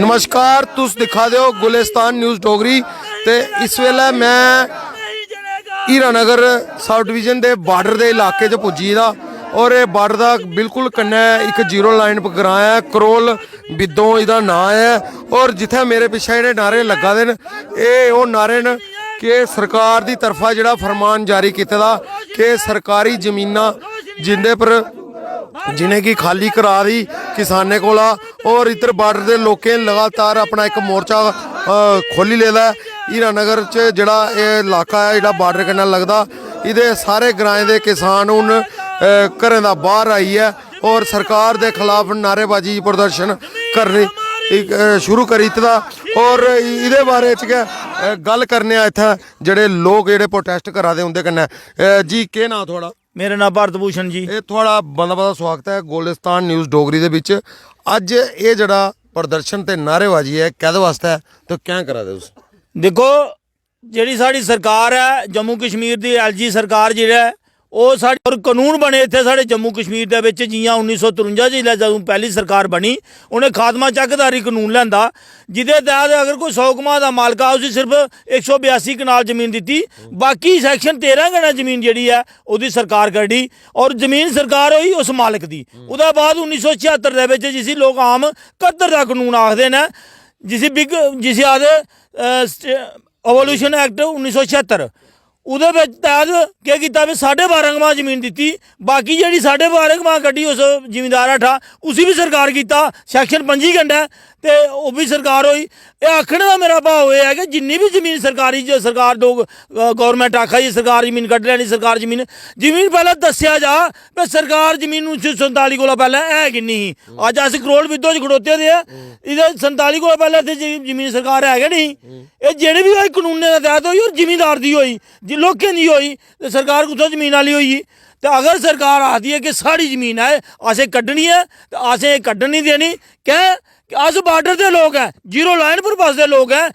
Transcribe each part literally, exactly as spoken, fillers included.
नमस्कार, तुस दिक्खा दे ओ गुलिस्तान न्यूज़ डोगरी। ते इस बेल्लै मैं हीरानगर सब डिवीजन दे बार्डर दे इलाके च पुज्जी दा, और एह् बार्डर दा बिल्कुल कन्नै इक जीरो लाइन पर ग्रां ऐ, करोल बिद्दों एह्दा नांऽ ऐ। और जित्थै मेरे पिच्छै जेह्ड़े नारे लग्गा दे न, एह् ओह् नारे न कि सरकार दी तरफा जेह्ड़ा फरमान जारी कीते दा कि सरकारी जमीनां जिंदे पर, जिनेंगी खाली करा दी किसानें कोला, और इद्धर बार्डर दे लोकें लगातार अपना इक मोर्चा, अ, खोह्ल्ली लेदा ऐ। हीरानगर च जेह्ड़ा एह् इलाका ऐ, जेह्ड़ा बार्डर कन्नै लगदा, एह्दे सारे ग्राएं दे किसान हून, अ, घरें दा बाह्र आइयै और सरकार दे खलाफ नारेबाजी प्रदर्शन करने, इक, अ, शुरू करी दित्ते दा। और एह्दे बारे च गै, अ, गल्ल करने आं इत्थै जेह्ड़े लोक जेह्ड़े प्रोटेस्ट करा दे उं'दे कन्नै। अ, जी, केह् नांऽ थुआढ़ा? मेरा नांऽ भारत भूषण जी। एह् थुआढ़ा मता मता स्वागत ऐ गुलिस्तान न्यूज़ डोगरी दे बिच। अज्ज एह् जेह्ड़ा प्रदर्शन ते नारेबाजी ऐ, कैह्दे वास्तै ऐ ते कैं करा दे तुस? दिक्खो, जेह्ड़ी साढ़ी सरकार ऐ, जम्मू कश्मीर दी एलजी सरकार जेह्ड़ा ऐ, ओह् साढ़े, और कनून बने इत्थै साढ़े जम्मू कश्मीर दे बिच, जि'यां उन्नी सौ त्रुंजा च जिसलै जदूं पैह्ली सरकार बनी, उ'नें खात्मा चकधारी कनून लेआंदा, जिदे तैह्त अगर कोई सौ कनाल दा मालक आ, उसी सिर्फ इक सौ बयासी कनाल जमीन दित्ती, बाकी सैक्शन तेरां कन्नै जमीन जेह्ड़ी ऐ, ओह्दी सरकार कड्ढी, और जमीन सरकार होई उस मालक दी। ओह्दे बाद उन्नी सौ छिहत्तर दे बिच, जिसी लोक आम कत्तर दा कनून आखदे न, जिसी बिग, जिसी आखदे, अ, स्ट-, एवोल्यूशन एक्ट उन्नी सौ छिहत्तर, ओह्दे बिच तैह्त केह् कीता, भी साढ़े बारां कनाल जमीन दित्ती, बाकी जेह्ड़ी साढ़े बारां कनाल कड्ढी उस जमींदार हेठा, उसी बी सरकार कीता सैक्शन पंजी कन्नै, ते ओह् बी सरकार होई। एह् आखने दा मेरा भाव एह् ऐ कि जिन्नी बी जमीन सरकारी ज-, सरकार डोग-, अ, गौरमेंट आखा दी सरकार जमीन कड्ढ लैनी, सरकार जमीन, जमीन पैह्लें दस्सेआ जा, पर सरकार जमीन उन्नी सौ संताली कोला पैह्लें है किन्नी ही? अज्ज अस करोल बिद्दो च खड़ोते दे आं, इधर संताली कोला पैह्लें इत्थै ज-, जमीन सरकार है गै नेईं। एह् जेह्ड़े बी होए, कनूनें दे तैह्त होई और जमींदार दी होई, जे लोकें दी होई, ते सरकार कुत्थै जमीन आह्ली होई गेई? ते अगर सरकार आखदी ऐ कि साढ़ी जमीन ऐ, असें कड्ढनी ऐ, ते असें एह् कड्ढन निं देनी। कैं? कि अस बार्डर दे लोक ऐ, जीरो लाइन पर बसदे लोक ऐ।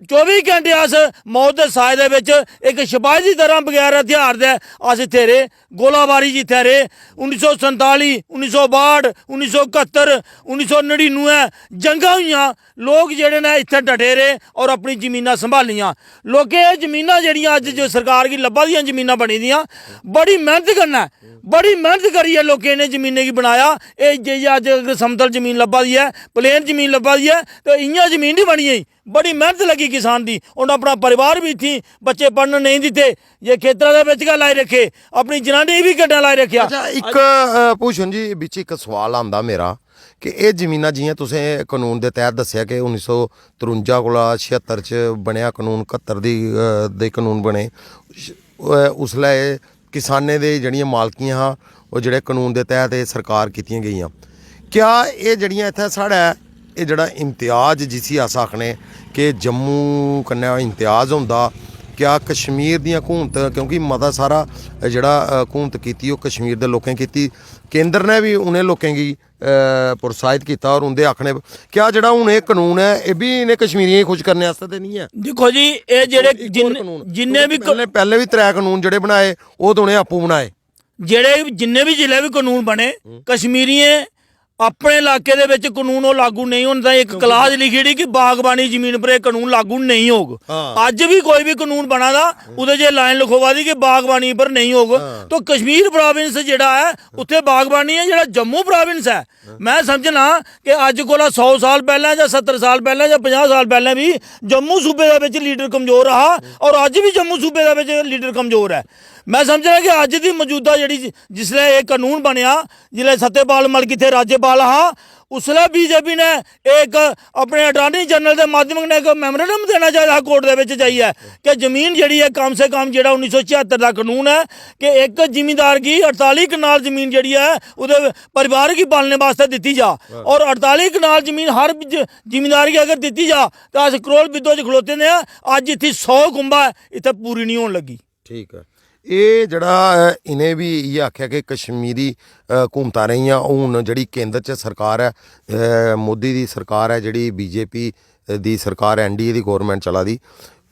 चौबी घैंटे अस मौत दे साए दे बिच इक सपाही दी तरह बगैर हथियार दे अस इत्थै रेह्, गोलाबारी च इत्थै रेह्। उन्नी सौ संताली, उन्नी सौ बाह्ठ, उन्नी सौ कत्तर, उन्नी सौ नड़िनुऐ जंगां होइयां, लोक जेह्ड़े न इत्थै डटे रेह् और अपनी जमीनां संभालियां। लोकें एह् जमीनां जेह्ड़ियां अज्ज जो सरकार गी लब्भा दियां जमीनां बनी दियां, बड़ी मेह्नत कन्नै, बड़ी मेह्नत करियै लोकें इ'नें जमीनें गी बनाया। एह् जे अज्ज अगर समतल जमीन लब्भा दी ऐ, प्लेन जमीन लब्भा दी ऐ, ते इ'यां जमीन निं बनी गेई। बड़ी मेह्नत लग्गी किसान दी, उन्न अपना परिवार बी इत्थै, बच्चे पढ़न नेईं दित्ते, जे खेतरा दे बिच गै लाई रक्खे, अपनी जनानी गी बी कन्नै लाई रक्खेआ। अच्छा, इक, अ, भूषण जी, बिच इक सोआल आंदा मेरा कि एह् जमीनां, जि'यां तुसें कनून दे तैह्त दस्सेआ कि उन्नी सौ त्रुंजा कोला छिहत्तर च बनेआ कनून, कत्तर दी, अ, दे कनून बने, श-, अ, उसलै एह् किसानें दे जेह्ड़ियां मालकियां हा, ओह् जेह्ड़े कनून दे तैह्त एह् सरकार कीतियां गेइयां। क्या एह् जेह्ड़ियां इत्थै साढ़ै एह् जेह्ड़ा इम्तियाज जिसी अस आखने कि जम्मू कन्नै इम्तियाज होंदा, क्या कश्मीर दियां हकूमत, क्योंकि मता सारा जेह्ड़ा, अ, हकूमत कीती ओह् कश्मीर दे लोकें कीती, केंद्र ने बी उ'नें लोकें गी, अ, प्रोत्साहित कीता और उं'दे आखने, क्या जेह्ड़ा हून एह् कनून ऐ, एह् बी इ'नें कश्मीरियें गी खुश करने आस्तै ते निं ऐ? दिक्खो जी, एह् जेह्ड़े इक होर जिन-, कनून, जिन्ने बी क-, पैह्लें, पैह्लें बी त्रै कनून जेह्ड़े बनाए, ओह् ते उ'नें आपूं बनाए। जेह्ड़े, जिन्ने बी जिसलै बी कनून बने, हम्म। कश्मीरियें अपने इलाके दे बिच कनून ओह् लागू नेईं होन तां इक क्योंकि क्लास लिखी ओड़ी कि बागबानी जमीन पर एह् कनून लागू नेईं होग। हां। अज्ज बी कोई बी कनून बना दा, ओह्दे च लाइन लखोआ दी कि बागबानी पर नेईं होग। हां। तो कश्मीर प्रोविंस जेह्ड़ा ऐ, उत्थै बागबानी ऐ, जेह्ड़ा जम्मू प्रोविंस ऐ, में समझना कि अज्ज कोला सौ साल पैह्लें जां सत्तर साल पैह्लें जां पंजाह् साल पैह्लें बी जम्मू सूबे दे बिच लीडर कमजोर हा और अज्ज बी जम्मू सूबे दे बिच लीडर कमजोर ऐ। में समझना कि अज्ज दी मौजूदा जेह्ड़ी, जिसलै एह् कनून बनेआ, जिसलै सत्यपाल मलिक इत्थै राज्यपाल हा, उसलै बीजेपी ने एह् इक अपने अटार्नी जनरल दे माध्यम कन्नै इक memorandum देना चाहिदा हा कोर्ट दे बिच जाइयै कि जमीन जेह्ड़ी ऐ, कम से कम जेह्ड़ा उन्नी सौ छिहत्तर दा कनून ऐ कि इक जिमींदार गी अड़ताली कनाल जमीन जेह्ड़ी ऐ, ओह्दे परिवार गी पालने बास्तै दित्ती जा। और अड़ताली कनाल जमीन हर ज-, जिमींदार गी अगर दित्ती जा, तां अस करोल बिद्दो च खलोते दे आं। अज्ज इत्थै सौ कुंभा ऐ, इत्थै पूरी निं होन लग्गी। ठीक ऐ। एह् जेह्ड़ा, अ, इ'नें बी इ'यै आखेआ कि कश्मीरी, अ, हकूमतां रेहियां, हून जेह्ड़ी केंद्र च सरकार ऐ, अ, मोदी दी सरकार ऐ, जेह्ड़ी बीजेपी दी सरकार ऐ, एनडीए दी गौरमेंट चला दी,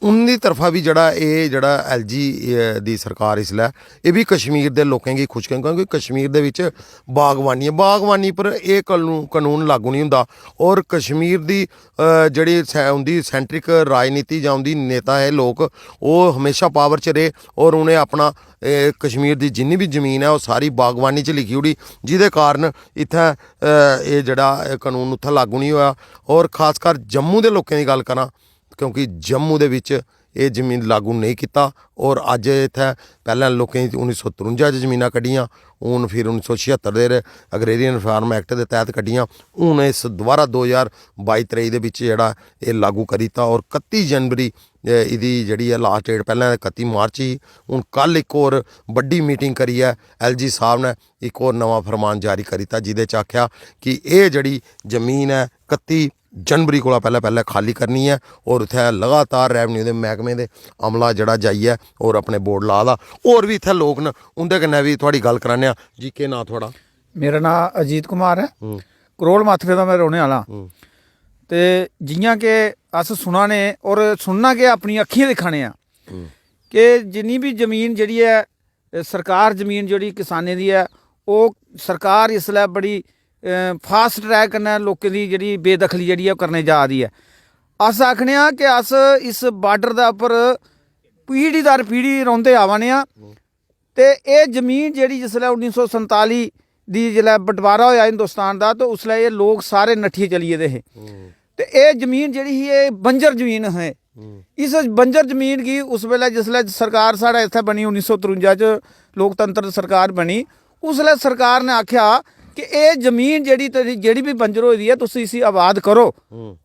उं'दी तरफा बी जेह्ड़ा एह् जेह्ड़ा एलजी दी सरकार इसलै, एह् बी कश्मीर दे लोकें गी खुश करन, क्योंकि कश्मीर दे बिच बागवानी ऐ, बागवानी पर एह् कनू-, कनून लागू निं होंदा। और कश्मीर दी, अ, जेह्ड़ी सै-, उं'दी सैंट्रिक राजनीति जां उं'दी नेता हे लोक, ओह् म्हेशा पावर च रेह् और उ'नें अपना, एह् कश्मीर दी जिन्नी बी जमीन ऐ, ओह् सारी बागवानी च लिखी ओड़ी, जेह्दे कारण इत्थै, अ, एह् जेह्ड़ा, एह् कनून उत्थै लागू निं होआ। और खासकर जम्मू दे लोकें दी गल्ल करां, क्योंकि जम्मू दे बिच एह् जमीन लागू नेईं कीता। और अज्ज इत्थै पैह्लें लोकें गी उन्नी सौ त्रुंजा च जमीनां कड्ढियां, हून फिर उन्नी सौ छिहत्तर दे एग्रेरियन रिफार्म एक्ट दे तैह्त कड्ढियां, हून इस दोबारा दो ज्हार बाई त्रेई दे बिच जेह्ड़ा एह् लागू करी दित्ता। और कत्ती जनवरी, एह्, एह्दी जेह्ड़ी ऐ लास्ट डेट, पैह्लें कत्ती मार्च ही, हून कल इक होर बड्डी मीटिंग करियै एलजी साहब ने इक होर नमां फरमान जारी करी दित्ता, जेह्दे च आखेआ कि एह् जेह्ड़ी जमीन ऐ, कत्ती जनवरी कोला पैह्लें, पैह्लें खाली करनी ऐ और उत्थै लगातार रेवन्यू दे मैह्कमे दे अमला जेह्ड़ा जाइयै और अपने बोर्ड ला दा। होर बी इत्थै लोक न, उं'दे कन्नै बी थुआढ़ी गल्ल कराने आं। जी, केह् नांऽ थुआढ़ा? मेरा नांऽ अजीत कुमार ऐ। हम्म। करोल माथरे दा में रौह्ने आह्ला। हम्म। ते जि'यां के अस सुना ने और सुनना के अपनी अक्खियें दिक्खा ने आं हम्म। के जिन्नी बी जमीन जेह्ड़ी ऐ, एह् सरकार जमीन जेह्ड़ी किसानें दी ऐ, ओह् सरकार इसलै बड़ी, अ, फास्ट ट्रैक कन्नै लोकें दी जेह्ड़ी बेदखली जेह्ड़ी ऐ, ओह् करने जा दी ऐ। अस आखने आं कि अस इस बार्डर दे उप्पर पीढ़ी दर पीढ़ी रौंह्दे आवा ने आं। ते एह् जमीन जेह्ड़ी जिसलै उन्नी सौ संताली दी जिसलै बंटवारा होएआ हिंदुस्तान दा, ते उसलै एह् लोक सारे नट्ठियै चली गेदे हे। ते एह् जमीन जेह्ड़ी ही, एह् बंजर जमीन ही। इस बंजर जमीन गी उस बेल्लै, जिसलै सरकार साढ़े इत्थै बनी उन्नी सौ त्रुंजा च, लोकतंत्र सरकार बनी, उसलै सरकार ने आखेआ कि एह् जमीन जेह्ड़ी तेरी, जेह्ड़ी बी बंजर होई दी ऐ, तुस इसी आबाद करो।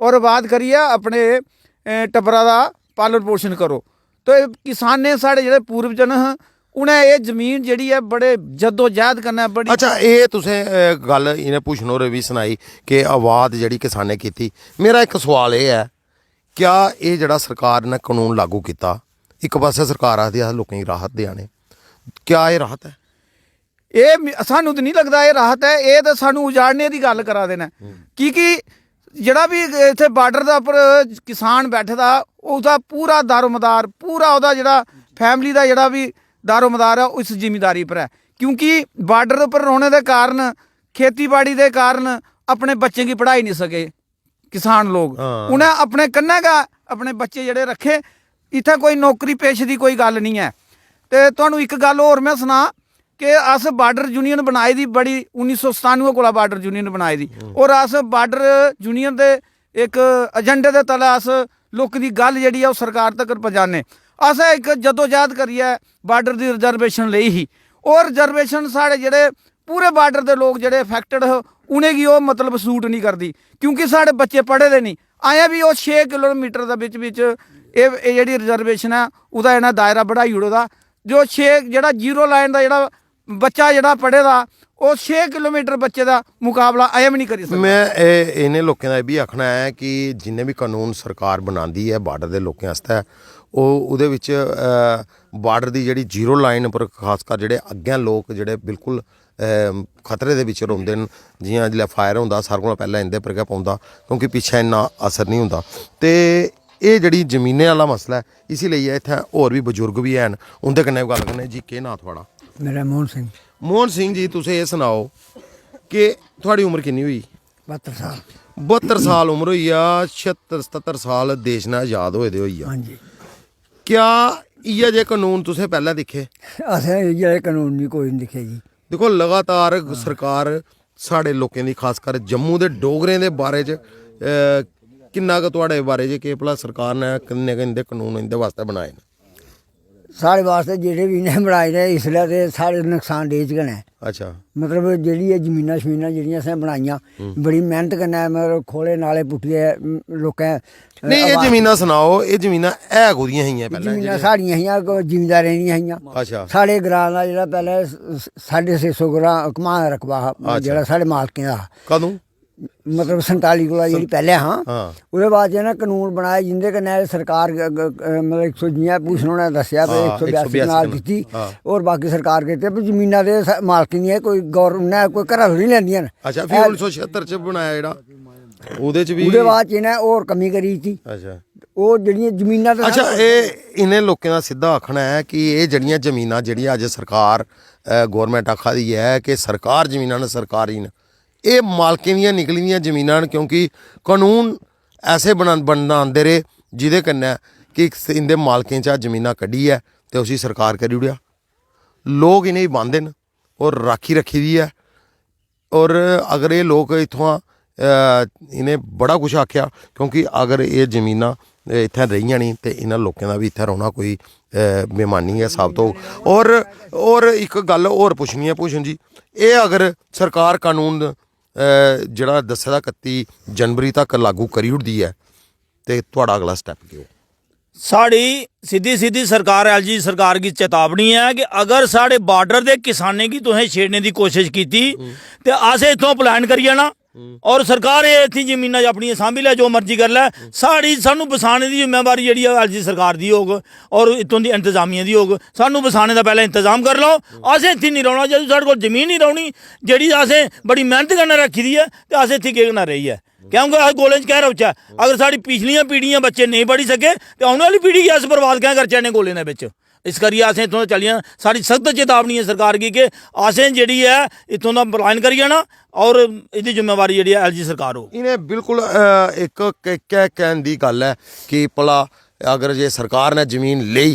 और आबाद करियै अपने, अ, टब्बरा दा पालन पोशन करो। ते किसानें, साढ़े जेह्ड़े पूर्वज न, उ'नें एह् जमीन जेह्ड़ी ऐ, बड़े जद्दोजहद कन्नै बड़ी अच्छा, एह् तुसें, अ, गल्ल इ'नें भूषण होरें बी सनाई कि आबाद जेह्ड़ी किसानें कीती। मेरा इक सोआल एह् ऐ, क्या एह् जेह्ड़ा सरकार ने कनून लागू कीता, इक पास्सै सरकार आखदी अस लोकें गी राहत देआ ने, क्या एह् राहत ऐ? एह् मि-, सानू ते निं लगदा एह् राहत ऐ, एह् ते सानू उजाड़ने दी गल्ल करा दे न। की कि जेह्ड़ा बी इत्थै बार्डर दे उप्पर किसान बैठे दा, ओह्दा पूरा दारोमदार, पूरा ओह्दा जेह्ड़ा फैमिली दा जेह्ड़ा बी दारोमदार ऐ, ओह् इस जिमींदारी पर ऐ। क्योंकि बार्डर उप्पर रौह्ने दे कारण, खेतीबाड़ी दे कारण अपने बच्चें गी पढ़ाई निं सके किसान लोग। हां। उ'नें अपने कन्नै गै अपने बच्चे जेह्ड़े रक्खे। इत्थै कोई नौकरी पेशे दी कोई गल्ल निं ऐ। ते तुहानू इक गल्ल होर में सनां कि अस बार्डर यूनियन बनाई दी बड़ी, उन्नी सौ सतानुऐ कोला बार्डर यूनियन बनाई दी। और अस बार्डर यूनियन दे इक एजेंडे दे तले अस लोकें दी गल्ल जेह्ड़ी ऐ, ओह् सरकार तगर पजाने। असें इक जद्दोजहद करियै बार्डर दी रिजर्वेशन लेई ही। और रिजर्वेशन साढ़े जेह्ड़े पूरे बार्डर दे लोक जेह्ड़े अफेक्टेड हे, उ'नेंगी ओह्, मतलब, सूट निं करदी, क्योंकि साढ़े बच्चे पढ़े दे निं। अजें बी ओह् छे किलोमीटर दे बिच बिच एह्, एह् जेह्ड़ी रिजर्वेशन ऐ, ओह्दा इ'नें दायरा बढ़ाई ओड़े दा। जो छे, जेह्ड़ा जीरो लाइन दा जेह्ड़ा बच्चा जेह्ड़ा पढ़े दा, ओह् छे किलोमीटर बच्चे दा मुकाबला अजें बी निं करी सकदा। में एह्, इ'नें लोकें दा एह् बी आखना ऐ कि जिन्ने बी कनून सरकार बनांदी ऐ बार्डर दे लोकें आस्तै, ओह्, ओह्दे बिच, अ, बार्डर दी जेह्ड़ी जीरो लाइन उप्पर, खासकर जेह्ड़े अग्गें लोक जेह्ड़े बिल्कुल, अ, खतरे दे बिच रौंह्दे न, जि'यां जिसलै फायर होंदा, सारें कोला पैह्लें इं'दे पर गै पौंदा, क्योंकि पिच्छें इन्ना असर निं होंदा। ते एह् जेह्ड़ी जमीनें आह्ला मसला ऐ, इसी लेइयै इत्थै होर बी बजुर्ग बी हैन, उं'दे कन्नै बी गल्ल करने। जी, केह् नांऽ थुआढ़ा? मेरा मोहन सिंह। मोहन सिंह जी, तुस एह् सनाओ कि थुआढ़ी उम्र किन्नी होई? बहत्तर साल। बहत्तर साल उम्र होई आ, छिहत्तर सतहत्तर साल देश ने आजाद होए दे होई आ। हां जी। क्या इ'यै जेह् कनून तुसें पैह्लें दिक्खे? असें इ'यै जेह् कनून निं कोई निं दिक्खे जी। दिक्खो, लगातार सरकार साढ़े लोकें दी, खासकर जम्मू दे डोगरें दे बारे च, अ, किन्ना गै थुआढ़े बारे च, केह् भला सरकार ने किन्ने गै इं'दे कनून इं'दे बास्तै बनाए न? साढ़े बास्तै जेह्ड़े बी इ'नें बनाए न, इसलै ते साढ़े नकसान देह च गै न। अच्छा। मतलब, जेह्ड़ी एह् जमीनां शमीनां जेह्ड़ियां असें बनाइयां, बड़ी मेह्नत कन्नै, मतलब, खोले नाले पुट्टियै, म, लोकें, अ, नेईं, एह् आबाद जमीनां सनाओ, एह् जमीनां है कोह्दियां हियां पैह्लें जमीनां जेह्ड़ियां? साढ़ियां हियां, क-, जमींदारें दियां हियां। अच्छा। साढ़े ग्रांऽ दा जेह्ड़ा पैह्लें स-, स-, साड्ढे छे सौ ग्रांऽ घमां दा रकबा हा, अच्छा। जेह्ड़ा साढ़े मालकें दा हा। कदूं? मतलब, संताली कोला जेह्ड़ी पैह्लें हा, हां। ओह्दे बाद च इ'नें कनून बनाए, जिं'दे कन्नै सरकार ग-, ग-, ग-, मतलब, इक सौ, जि'यां भूषण होरें दस्सेआ, भाई, हां, इक सौ बयासी इक सौ बयासी कनाल कनाल। दित्ती। हां। होर बाकी सरकार कीते, पर जमीनां ते स-, मालकें दियां, कोई गौर-, उ'नें कोई घरा थोड़ी लैंदियां न। अच्छा, फ्ही ऐ- उन्नी सौ छिहत्तर च बनाया जेह्ड़ा, ओह्दे च बी ओह्दे बाद च इ'नें होर कमी करी दित्ती। अच्छा। ओह् जेह्ड़ियां जमीनां ते अच्छा, एह् इ'नें लोकें दा सिद्धा आखना ऐ कि एह् जेह्ड़ियां जमीनां, जेह्ड़ियां अज्ज सरकार, गौरमेंट आखा दी ऐ कि सरकार जमीनां न, सरकारी न, एह् मालकें दियां निकली दियां जमीनां न, क्योंकि कानून ऐसे बना बनांदे रेह्, जेह्दे कन्नै कि इं'दे मालकें चा जमीनां कड्ढियै ते उसी सरकार करी ओड़ेआ। लोक इ'नेंगी बांह्दे न और राक्खी रक्खी दी ऐ। और अगर एह् लोक इत्थुआं, इ'नें बड़ा कुछ आखेआ, क्योंकि अगर एह् जमीनां इत्थें रेहियां निं ते इ'नें लोकें दा बी इत्थें रौह्ना कोई बेमानी गै साबत होग। और और इक गल्ल होर पुच्छनी ऐ भूषण जी, एह् अगर सरकार कानून जेह्ड़ा दस्से दा कत्ती जनवरी तक लागू करी ओड़दी ऐ, ते थुआढ़ा अगला स्टैप केह् होग? साढ़ी सिद्धी सिद्धी सरकार, एलजी सरकार गी चेतावनी ऐ कि अगर साढ़े बार्डर दे किसानें गी तुसें छेड़ने दी कोशिश कीती ते असें इत्थों पलायन करी जाना। और सरकार एह् इत्थी जमीनां अपनियां सांभी लै, जो मर्जी करी लै। साढ़ी, सानू बसाने दी जिम्मेवारी जेह्ड़ी ऐ, एलजी सरकार दी होग और इत्थों दी इंतजामिया दी होग। सानू बसाने दा पैह्लें इंतजाम करी लैओ। असें इत्थी निं रौह्ना, जदूं साढ़े कोल जमीन निं रौह्नी जेह्ड़ी असें बड़ी मेह्नत कन्नै रक्खी दी ऐ, ते असें इत्थी केह् करना रेहियै? क्योंकि अस गोलें च कैंह् रौह्चै? अगर साढ़ी पिछलियां पीढ़ियां बच्चे नेईं पढ़ी सके, ते औने आह्ली पीढ़ी गी अस बर्बाद कैंह् करचै इ'नें गोलें दे बिच? इस करियै असें इत्थों दा चली जाना। साढ़ी सख्त चेतावनी ऐ सरकार गी कि असें जेह्ड़ी ऐ, इत्थों दा पलायन करी जाना और एह्दी जिम्मेवारी जेह्ड़ी ऐ, एलजी सरकार होग। इ'नें बिल्कुल इक इक्कै कैन दी गल्ल ऐ कि भला अगर जे सरकार ने जमीन लेई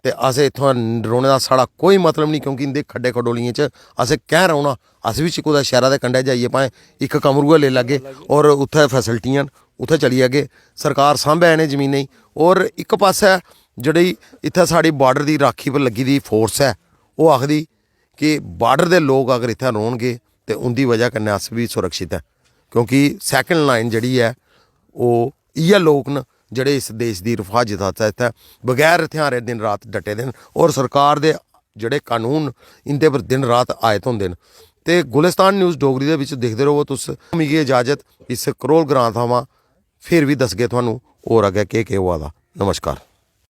ते असें इत्थुआं रौह्ने दा साढ़ा कोई मतलब निं, क्योंकि इं'दे खड्डे खडोलियें च असें कैंह् रौह्ना? अस बी कुतै शैह्रा दे कंढै जाइयै भाएं इक कमरू गै लेई लैगे और उत्थै फैसिलिटियां न, उत्थै चली जागे। सरकार सांभै इ'नें जमीनें गी। और इक पासै जेह्ड़ी इत्थै साढ़ी बार्डर दी राक्खी पर लग्गी दी फोर्स ऐ, ओह् आखदी कि बार्डर दे लोक अगर इत्थै रौह्नगे ते उं'दी बजह कन्नै अस बी सुरक्षित ऐ, क्योंकि सैकंड लाइन जेह्ड़ी ऐ ओह् इ'यै लोक न जेह्ड़े इस देश दी हिफाजत आस्तै इत्थै बगैर हथ्यारें दिन रात डटे दे न और सरकार दे जेह्ड़े कानून न इं'दे पर दिन रात आयत होंदे न। ते गुलिस्तान न्यूज़ डोगरी दे बिच दिखदे र'वो तुस। मिगी इजाजत इस करोल ग्रां थमां, फिर बी दसगे थुहानू होर अग्गें केह् केह् होआ दा। नमस्कार।